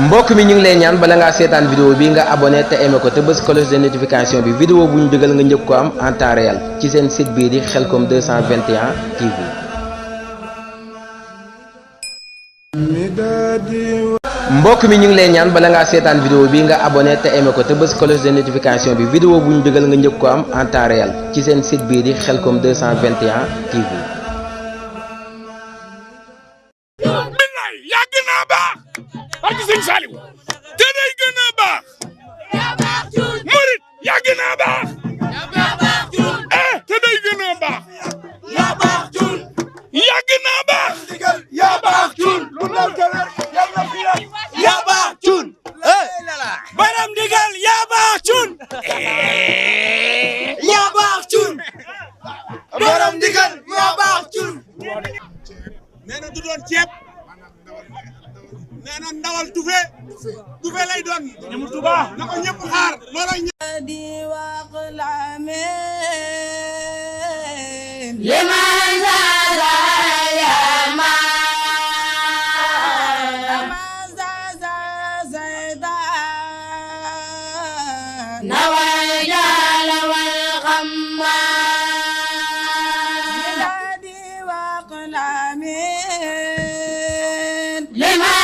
mbokk mi ñu ngi lay ñaan bala ngaa seetaan vidéo bi nga abonné te aimé ko te bës cloche de notification bi vidéo bu ñu dugal nga njëkk ko am en temps réel ci seen site bii di Khelcom 221 TV. mbokk mi ñu ngi lay ñaan bala ngaa seetaan vidéo bi nga abonné te aimé ko te bës cloche de notification bi vidéo bu ñu dugal nga njëkk ko am en temps réel ci seen site bii di Khelcom 221 TV. barke sëñ Saliou te day gën a baax murit yaa gën a baax te day gën a baax yaa baax cun yaa gën a baax yaa baax cun lu ndaw te wér yal na fi yaa baax cun baram digal yaa baax cun yaa baax cun baram digal yaa baax cun nee na du doon ceeb nee na ndawal tufe lay doon ñamu tuba na ko ñëpp xaar loolay di wax la men liman zaza ya ma zaza zaida nawajal wal khamma di wax la men liman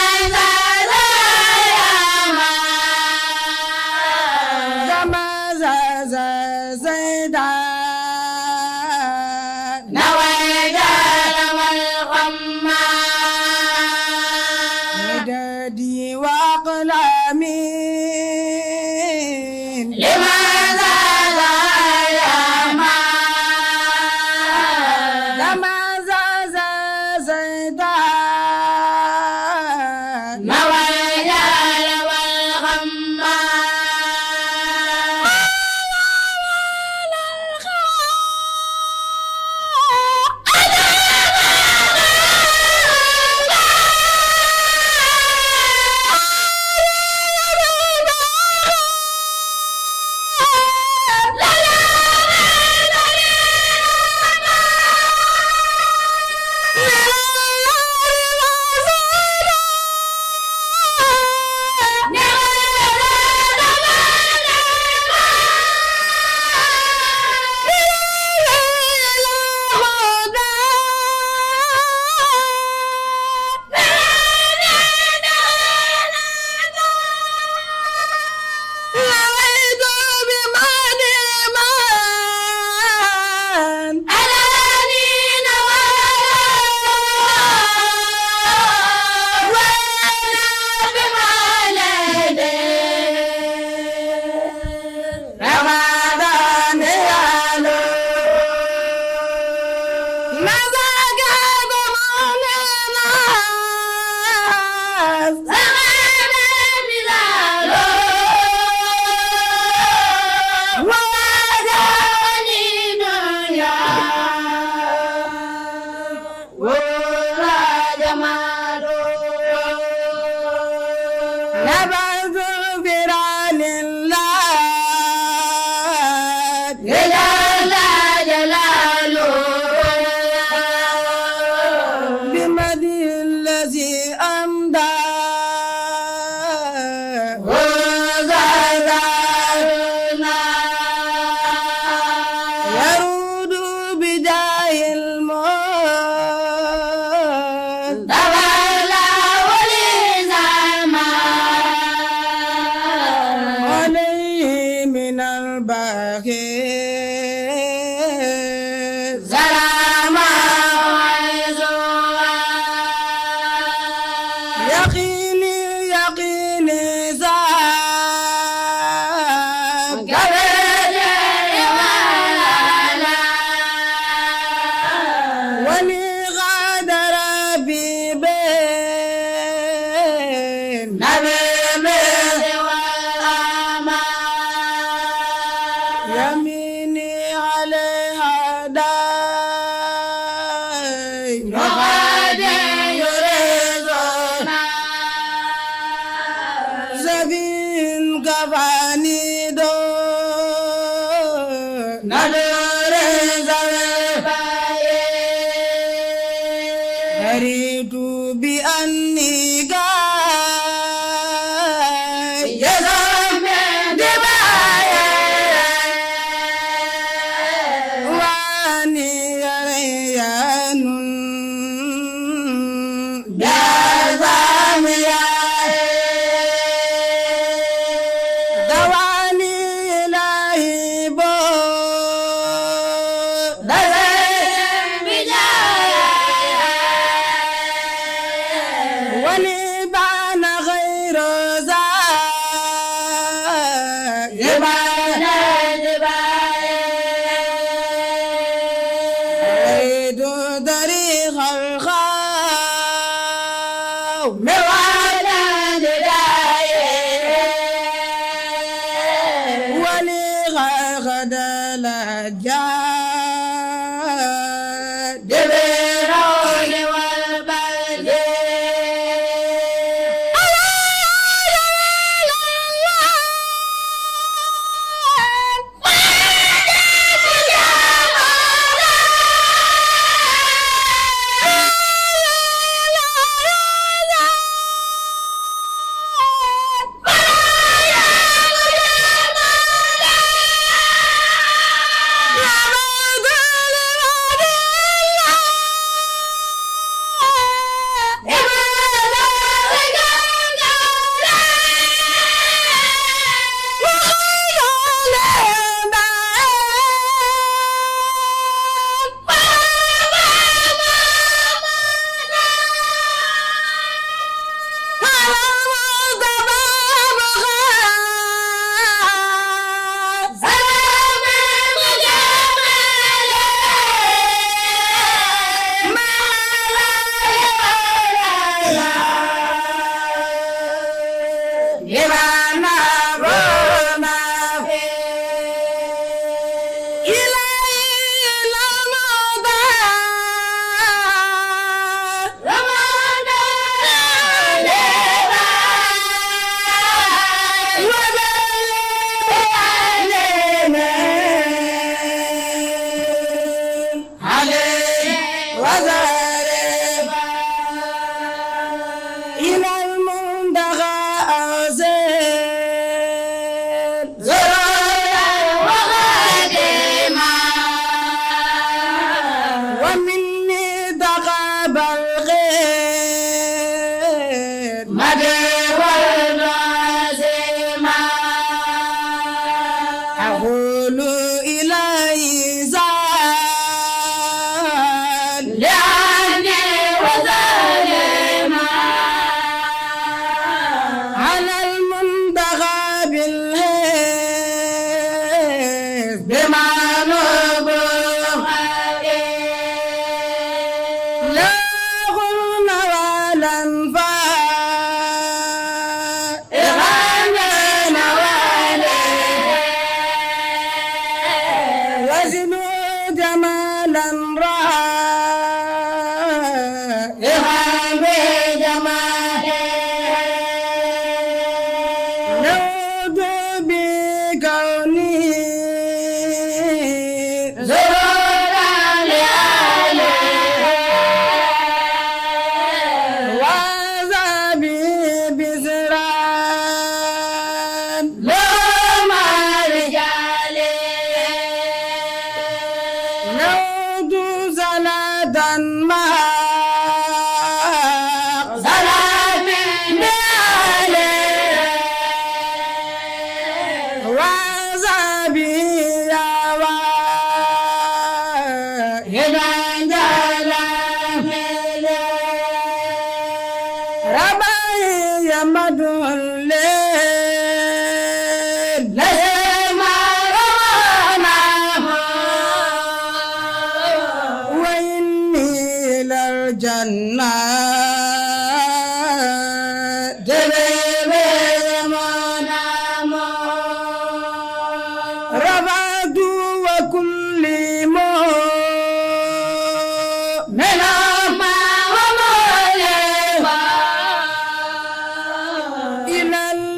إلى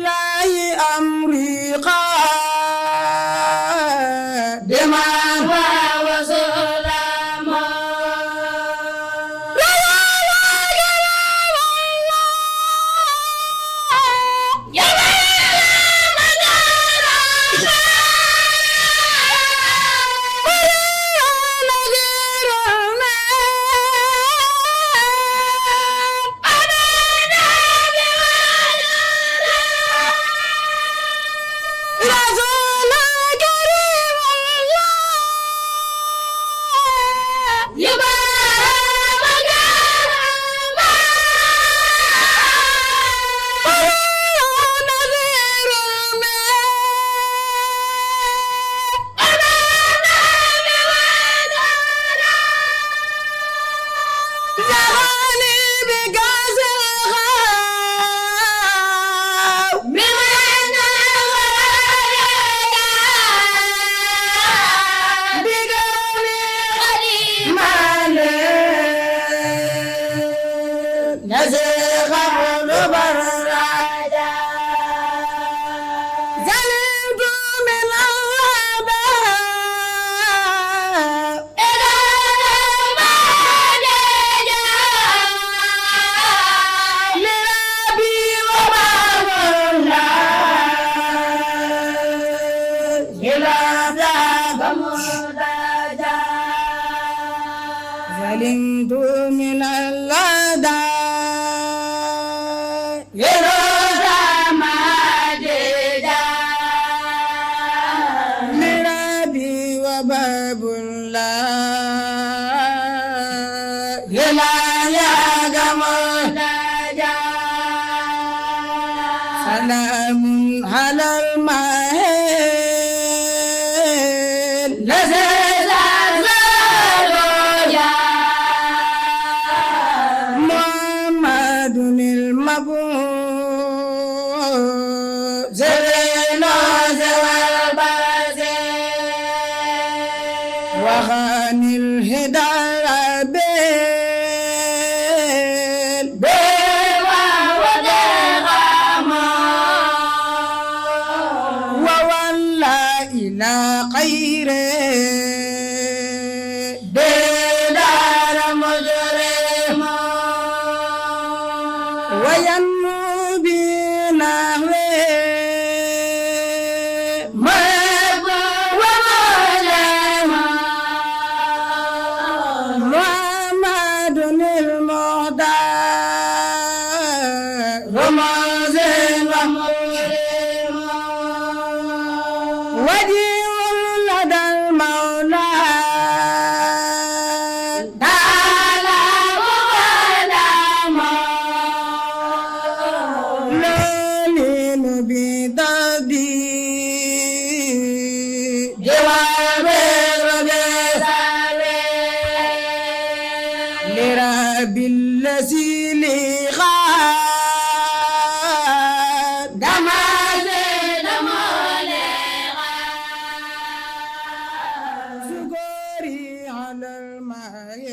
لربي وباب الله لا يقم سلام على الماهل لزيد محمد المبعوث وخان الهدى وولى إلى خير دار مجرم وينمو بنحوه محمد المهدى رمز ومريم وجيء لدى المولى تعالى مقدما لولين بددي جواب لرب الذي لغاد دمال سكوري على الماء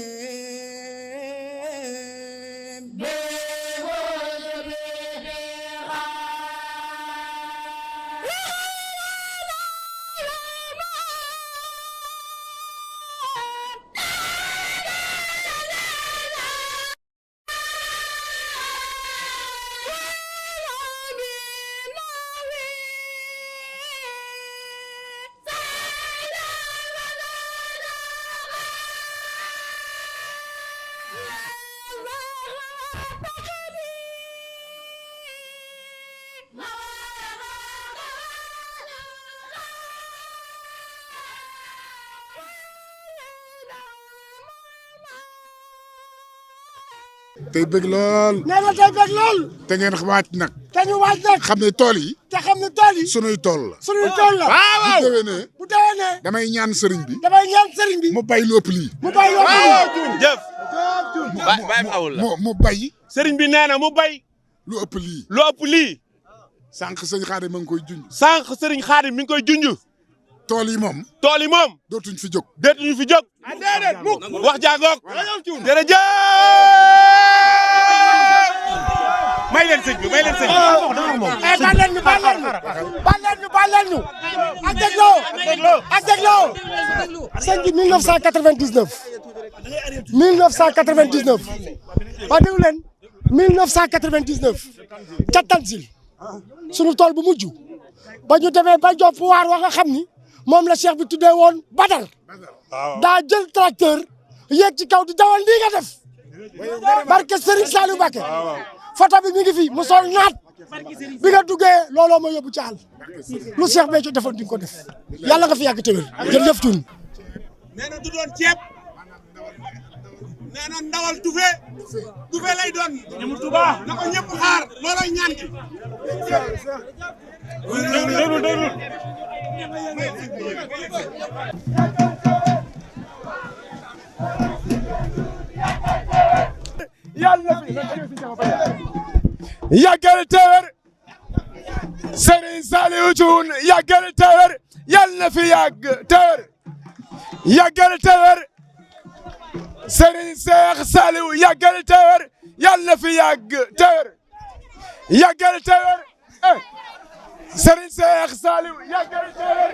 tey bëgg lool. nee na tey bëgg lool. te ngeen waaj nag. te ñu waaj nag. xam ne tool yi. te xam ne tool yi. sunuy tool la. sunuy tool la. waaw bu déwénee. bu déwénee. damay ñaan sëriñ bi. damay ñaan sëriñ bi. mu bay lu ëpp lii. mu bay lu ëpp lii. jëf. Baye Fawul la. mu bay. sëriñ bi nee na mu bay. lu ëpp lii. lu ëpp lii. sànq sëñ Xaadim ma ngi koy junj. sànq sëriñ Xaadim mi ngi koy junj. tool yi moom. tool yi moom. dootuñ fi jóg. dootuñu fi jóg. déedéet mukk wax jàngoog. jërëjëf. may leen sëñ bi may leen sëñ bi. baal leen ñu baal leen ñu. baal leen ñu baal leen ñu. ak dégloo. ak dégloo. sëñ bi 1999. 1999. waa déglu leen 1999. ca Tanzil. sunu tool bu mujj. ba ñu demee ba jox waar wa nga xam ni moom la cheikh bi tuddee woon Badar. daa jël tracteur yéeg ci kaw di dawal lii nga def. barke Serigne Saliou Mbacké. photo bi mi ngi fi mu sol naat. bi nga duggee looloo ma yóbbu ci àll. lu cheikh Béthio defoon di nga ko def. yàlla nga fi yàgg tëwër. jërëjëf Thioune. nee na du doon ceeb. nee na ndawal tufe. tufe lay doon. ñëmu Tuuba na ko ñëpp xaar loolooy ñaan gi. déglu. yàlla fi yàggal tëwër Serigne Saliou Thioune yàggal tëwër yàlla na fi yàgg tëwër yàggal tëwër Serigne Cheikh Saliou yàggal tëwër yàlla na fi yàgg tëwër yàggal tëwër Serigne Cheikh Saliou yàggal tëwër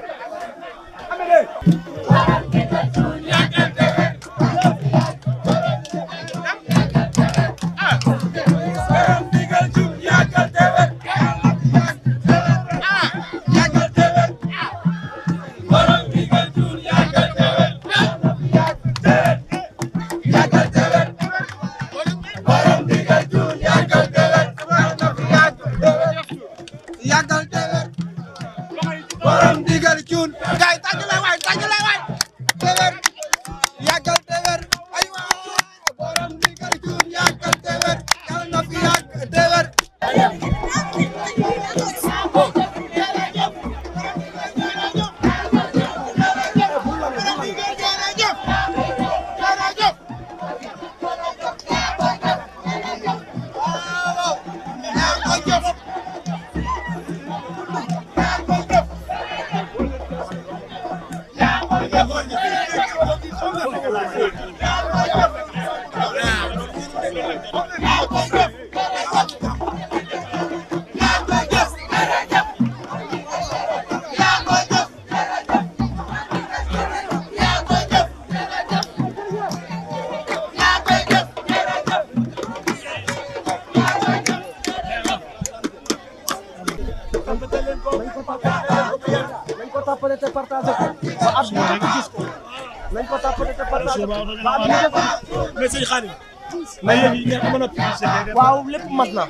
waaw lépp mat na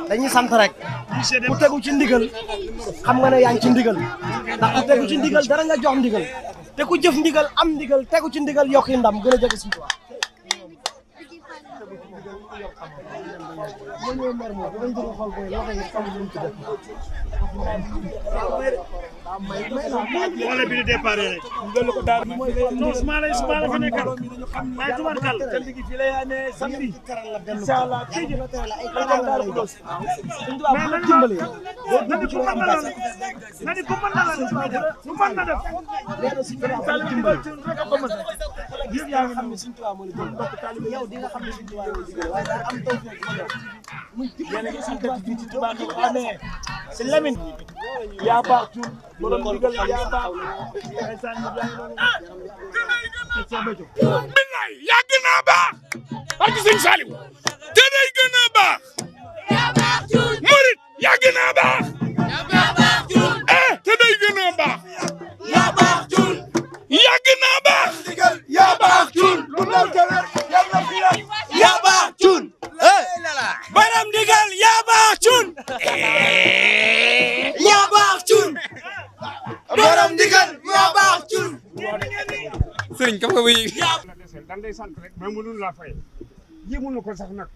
dañuy sant rek ku tegu ci ndigal xam nga ne yaa ngi ci ndigal ndax ku tegu ci ndigal dara nga jox ndigal te ku jëf ndigal am ndigal tegu ci ndigal yokki ndam gën a jege suñu Tuubaa wala bi di départ rek ngel ko daar non suma la fi nekkal may tubar kal te ligi fi lay ane samedi inshallah tiji na tala ay ko daar ko dos mais man dimbali nani ko man la nani ko man la su man na def tal dimbali rek ko man yépp yaa ngi xam ne Sëriñ Tuubaa mo la jël mbokk talib yow di nga xam ne Sëriñ Tuubaa mo digal waaye da am taw muy yéen a ngi sant ci Tuubaa ko amee si Lamine yaa baax tuul borom digal yaa baax ndeysaan ñu yaa ngi noonu billaay yàgg naa baax barke Sëñ Saliou te day gën a baax murit yàgg naa baax te day gën a baax yàgg naa baax yaa baax tuul lu ndaw te wér yal na fi yaa baax tuul baram digal yaa baax tuul yaa baax tuul baram digal yaa baax tuul sëriñ kam nga buy dan day sant rek mais mënul la fay jéemuñu ko sax nag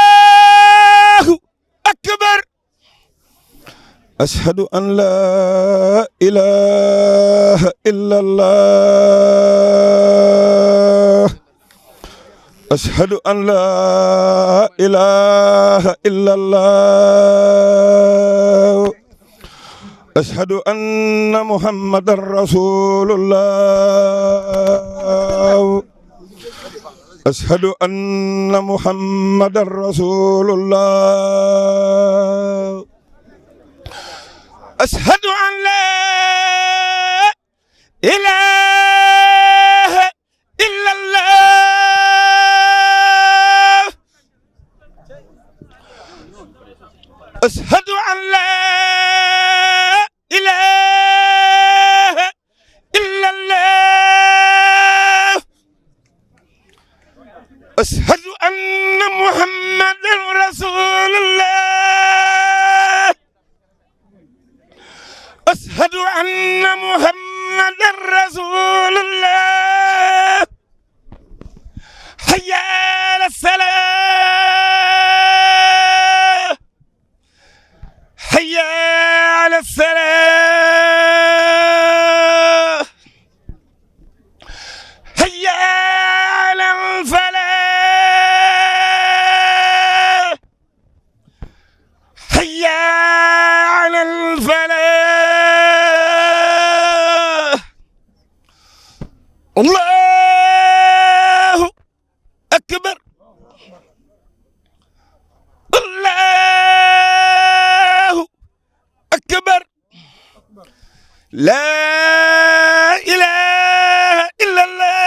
Allahu akbar. Ashhadu an la ilaha illallah. Ashhadu an la ilaha illallah. Ashhadu anna Muhammadan Rasulullah. Ashhadu anna Muhammadan Rasulullah. Ashhadu an la ilaha illallah. Ashhadu an la ilaha illallah. Ashhadu anna Muhammadan Rasulullah. Ashhadu anna Muhammadan Rasulullah. Hayya ala salah. Hayya ala salah. Hayya ala al-falah. Hayya ala al-falah. Allahu akbar. Allahu akbar. La ilaha illallah.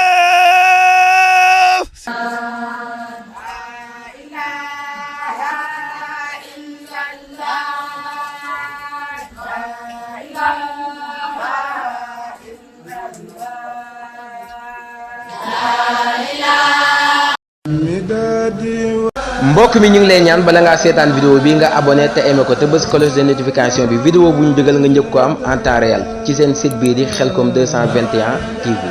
mbokk mi ñu ngi lay ñaan bala ngaa seetaan vidéo bi nga abonné te aimé ko te bës cloche de notification bi vidéo bu ñu dugal nga njëkk ko am en temps réel ci seen site bii di Khelcom 221 TV.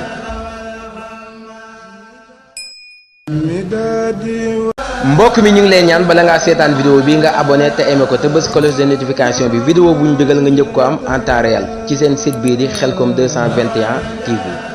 mbokk mi ñu ngi lay ñaan bala ngaa seetaan vidéo bi nga abonné te aimé ko te bës cloche de notification bi vidéo bu ñu dugal nga njëkk ko am en temps réel ci seen site bii di Khelcom 221 TV.